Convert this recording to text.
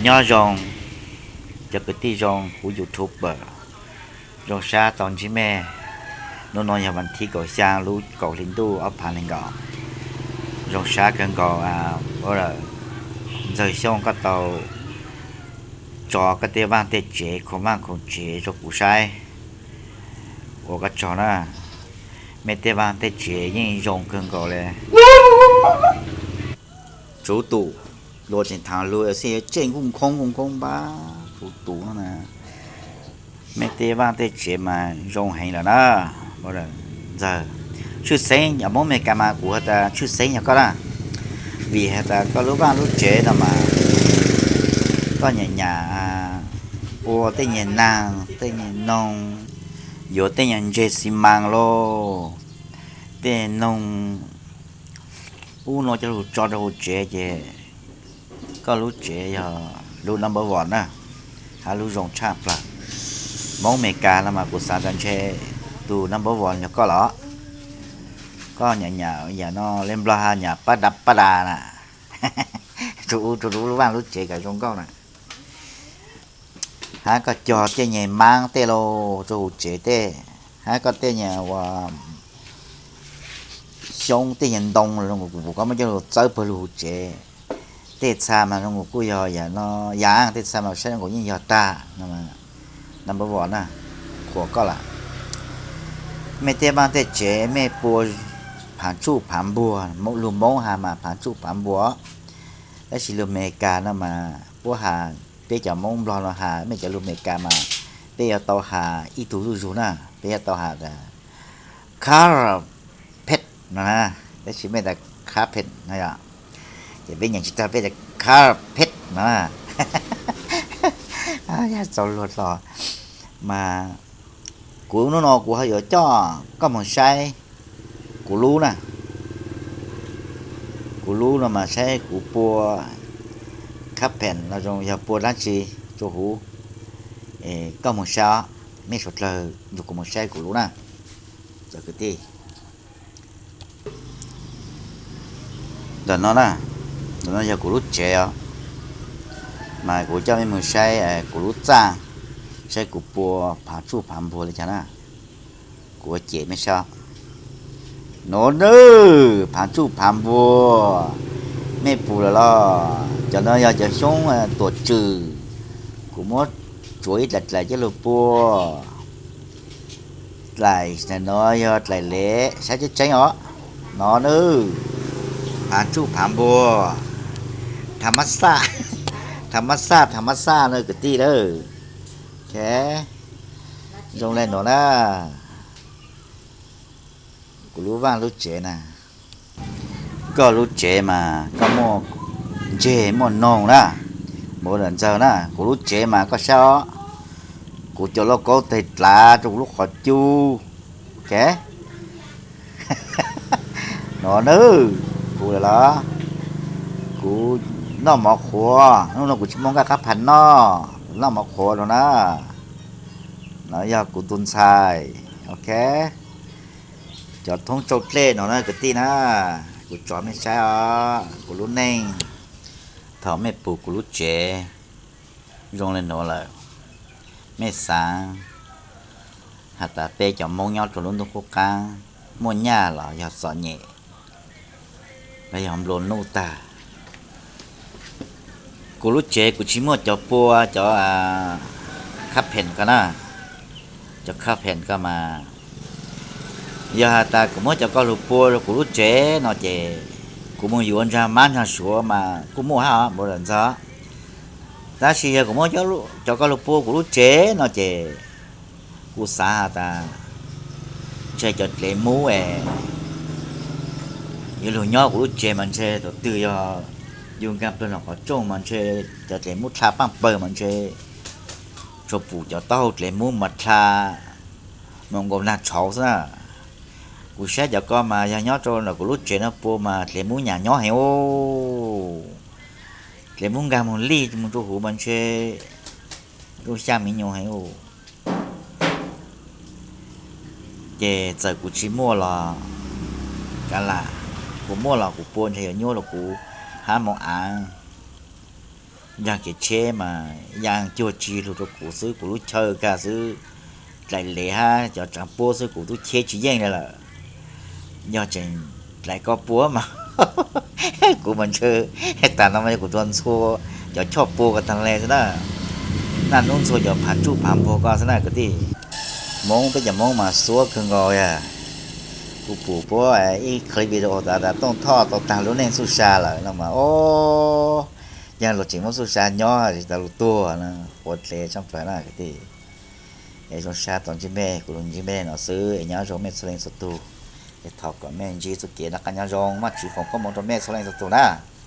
Nyob zoo cov kwv tij zoo kuv YouTuber, zoo sab tau ntsib mej. Hnub no yog vas thib kaum xya lub kaum hli ntuj ob phav nees nkaum. Zoo sab kawg nkaus, Ntxawg Xyooj koj tau tso koj tej vaj tej tsev, khoom vaj khoom tsev rau kuv saib ua koj tsaug na. Mej tej vaj tej tsev yeej zoo kawg nkaus le. Tsuv tus, luag tseem thav lug xij yuav tsej nkuj khoob nkuj khoob npab tsuv tus na. Mej tej vaj tej tsev mas zoo heev lawm na. Ntxawg, tshwj xeeb yog Hmoob Amelikas mas kuv has tas tshwj xeeb yog koj na, vim has tas koj lub vaj lub tsev no mas koj nyam nyam ua tej nyuag naag tej nyuag noog, yuav tej nyuag ntses xi mas lauj, tej noog ub no coj lug tso rau hauv tsev ces koj lub tsev yog lub number one na, hab lub zoo tshaj plawg. Hmoob Amelikas no mas kuv xav tas ntshe tus number one yog koj los. Koj nyam nyam yam no le Nplog has nyam pab da pab da na, rua rua lub vaj lub tsev kom zoo nkauj na. Hab koj cog tej nyuag maab tej lauj rau hauv tsev tej, hab koj tej nyuag ua xyoob tej nyuag ntoo zoo nkaus kuv koj muab coj lug txawb pawg lug hauv tsev. Tej txha mas zoo nkaus kuj yog yam no, yam tej txha mas saib zoo nkaus yeej yog tag no. Number one na, qhuas koj lawm. Mej tej vaj tej tsev mej pua phaav tsuj phaav npuag, lug Moob has mas phaav tsuj phaav npuag, tab sis lug Amelikas no mas puab has, peb cov Moob Nplog no has, mej cov lug Amelikas mas peb yuav tau has ib tug zuj zug na, peb yuav tau has tas carpet no na, tab sis mej tas carpet no yog, ces peb nyeem tsis tag peb tas carpet no na. Yog txaus luag hlo mas kuv hnub no kuv ho yuav coj koj moog saib kuv lub na. Kuv lub no mas saib kuv pua carpet no zoo yog pua dlaab tsi rua huv. Koj moog saib os, mej suav dlawg nrug kuv moog saib kuv lub na. Cov kwv tij, ntawm no na, ntawm no yog kuv lub tsev os, mas kuv coj mej moog saib kuv lub txaj, saib kuv pua phaav tsuj phaav npuag li cas na. Kuv ua cem mej saib. Nuav nawb, phaav tsuj phaav npuag, mej pum lawm los? Cov no yog cov xyoob tuam tswm, kuv muab tsuav ib dlaim dlaim coj lug pua. Dlaim no yog dlaim lev, saib tseeb tseeb os. No nawb, phaav tsuj phaav npuag, tham mab xaj, tham mab xaj, tham mab xaj na kwv tij lawm. Zoo le nuav na. Kuv lub vaj lub tsev na. Koj lub tsev mas koj muaj ntseg muaj noog na, mus ntawm Ntxawg na. Kuv lub tsev mas koj saib os, kuv cov lauj kaub teg dlav rau kuv lub qhov cub. Ok. No nawb, kuv lawm los? Kuv noj mov qhuav, hnub no kuv tsis muaj nqaj qab phas noj, kuv noj mov qhuav no na. No yog kuv tus ntxhais. Ok. Cov thoob tsau dlej no na kwv tij na, kuv tso mej saib os, kuv lub neej. Thaum mej pum kuv lub tsev zoo le nuav lawm, mej xaav has tas peb cov Moob nyob rua lub ntuj qub qaab muaj nyaj los yog txom nyem los yog nplua nuj tag. Kuv lub tsev kuv tsis muaj cov pua cov carpet ko na. Cov carpet ko mas yog has tas kuv muab cov ko lug pua rua kuv lub tsev no ces kuv moog yuav ntsag mab ntsag suav mas kuj muaj hab os, npaum lawm ntxog. Tab sis yog kuv muab cov ko lug pua kuv lub tsev no ces kuv xav has tas ntshe cov dlev mub es yuav lug nyob kuv lub tsev mas ntshe thaum twg yog yug nkaag plawg lug qhov rooj mas ntshe cov dlev mub dlha paaj pawg mas ntshe tsuas pum cov taub hau dlev mub mas dlha moog nkaus nag tshauv xwb na. Kuv saib cov ko mas yog nyob rau ntawm kuv lub tsev no pua mas dlev mub nyam nyob heev ub. Dlev mub nkaag moog lij moog rua huv mas ntshe lub xyaa miv nyoog heev ub. Ces txawm kuv tsis muaj los kav lam, kuv muaj los kuv pua ntshe yuav nyuaj rua kuv hab moog aav. Yog kev tsheb mas ya cuag tsis lug rau kuv xwb, kuv lub chaw kag xwb, dlaim lev hab cov tsaav puab xwb kuv tub cheb tsis yeej le lawm. Yog tseem dlaim koj puab mas kuv mas ntshe tag no mas yog kuv tsuas ntxhua cov choj pua ko taag le xwb na. Naj nub ntxhua cov phav tsuj phav npuag ko xwb na kwv tij. Moob, peb cov Moob mas xuab kawg nkaus yag. Kuv pum puab ib clip video tas tas Tooj Thoj tau taag lub neej txuj sa lawm no mas o, yog luag tseem muaj txuj sa nyob tsis tas luag tuag na, quav dlev tshaj plaws na kwv tij. Es zoo sab tau ntsib mej, kuv lug ntsib mej no xwb es nyob zoo mej txhua leej txhua tug. Es thov kom mej ntsib txuj kev noj qab nyob zoo, Vaajtswv foom koob hmoov rau mej txhua leej txhua tug na.